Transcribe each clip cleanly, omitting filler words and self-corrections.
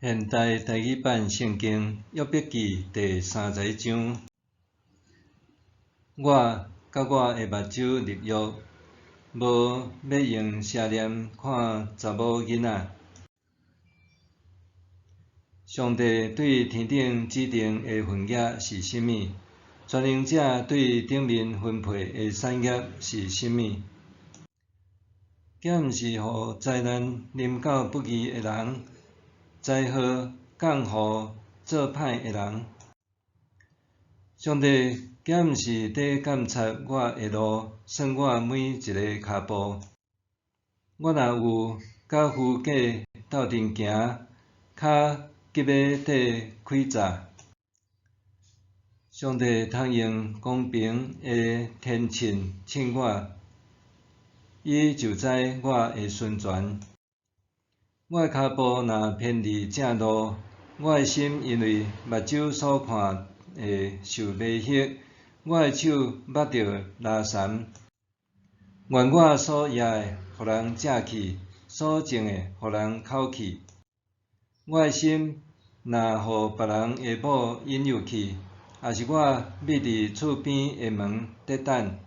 現代台語版聖經約伯記第三十一章。我佮我的目睭立約，無欲用邪念看查某囡仔。上帝對天頂指定的份額是啥物？全能者對頂面分配的產業是啥物？敢毋是予災難臨到不義的人，災禍降予做歹的人？上帝敢毋是佇監察我的路，算我每一个跤步？我若有佮虛假鬥陣行，跤急欲綴開閘。上帝通用公平的天秤稱我，伊就知我的巡旋。我的跤步若偏離正路，我的心因為目睭所看的受迷惑，我的手縛著拉繩。願我所掖的，予人食去；所種的，予人摳去。我的心若予別人的某引誘去，抑是我覕佇厝邊的門佇等，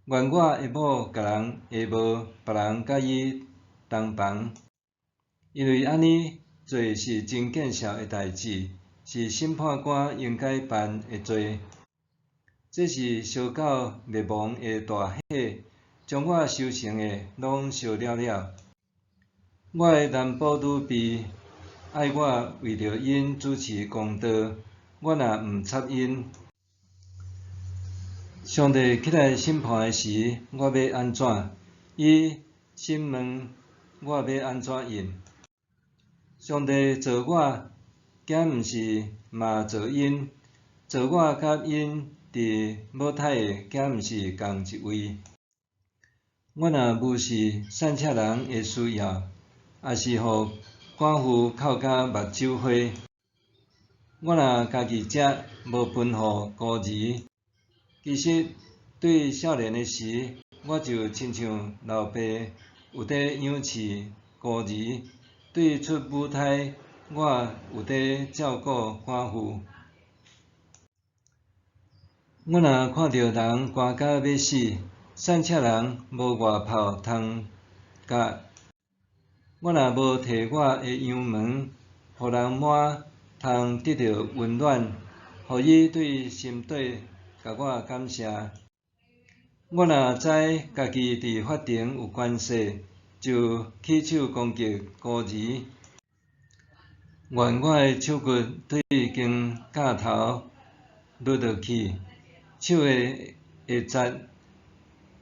願我的某共人下無，別人佮伊同房。因為按呢做是真見笑的代誌，是審判官應該辦的罪。這是燒到滅亡的大火，將我修成的攏燒了了。我的男僕女婢愛我為著𪜶主持公道，我若毋插𪜶。上帝起來審判的時，我欲按怎？伊審問我欲按怎應？上帝造我，敢毋是嘛造𪜶？造我佮𪜶佇母胎的，敢毋是仝一位？我若無視散赤人的需要，抑是予寡婦哭甲目睭花，我若家己食，無分予孤兒。其實對少年的時，我就親像老爸有佇養飼孤兒；對出母胎，我有佇照顧寡婦。我若看著人寒甲欲死，散赤人無外袍通蓋，我若無提我的羊毛，予人摸通得著溫暖，予伊對心底共我感謝。我若知家己佇法庭有權勢，就起手攻擊孤兒。願我的手骨對肩胛頭瘰落去，手的下節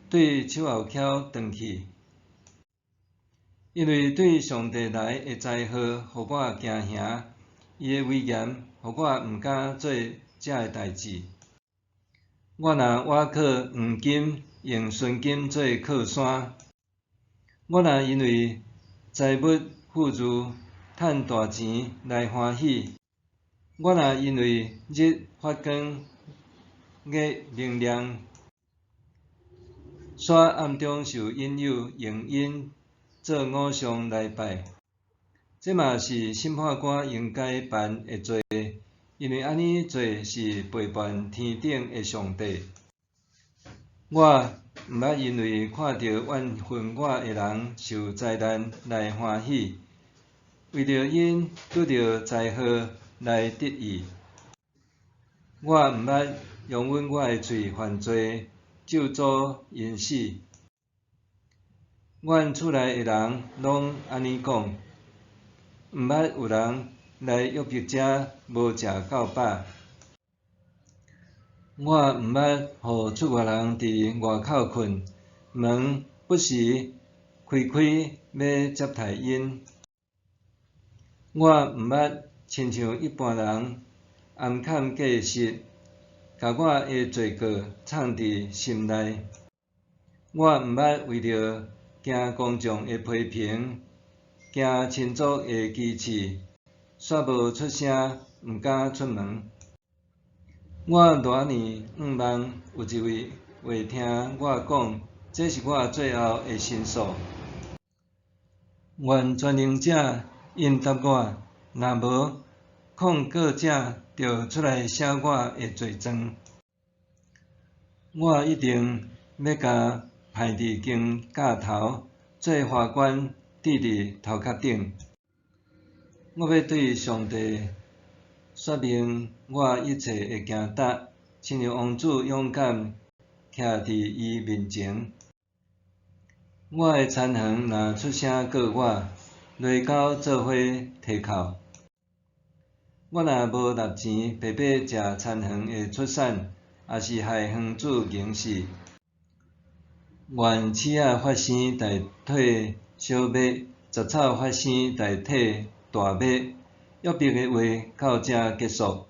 對手後翹斷去。因為對上帝來的災禍，予我驚嚇；伊的威嚴，予我毋敢做這个代誌。我若倚靠黃金，用純金做靠山，我若因為財物富裕，趁大錢來歡喜，我若因為日發光，月明亮，煞暗中受引誘，用𪜶做偶像來拜，這嘛是審判官應該辦的罪，因為按呢做是背叛天頂的上帝。我毋捌因為看著怨恨我的人受災難來歡喜，為著𪜶拄著災禍來得意。我毋捌容忍我的喙犯罪，咒詛𪜶死。阮厝內的人攏按呢講，毋捌有人來約伯遮無食夠飽。我毋捌予厝外人佇外口睏，門不時開開欲接待𪜶。我毋捌親像一般人暗崁計實，共我的罪過藏佇心內。我毋捌為著驚公眾的批評，驚親族的譏刺，煞無出聲，毋敢出門。我偌爾向望有一位話聽我講，這是我最後的申訴。願全能者應答我，若無，控告者就出來寫我的罪狀。我一定欲共判佇刑架頭，做法官釘佇頭殼頂。我欲對上帝說明我一切的行踏，親像王子勇敢徛佇伊面前。我的田園若出聲告我，犁溝做伙提哭。我若無納錢白白食田園的出產，抑是害園主餓死。願刺仔發生代替小麥，雜草發生代替大麥。約伯的話到這結束。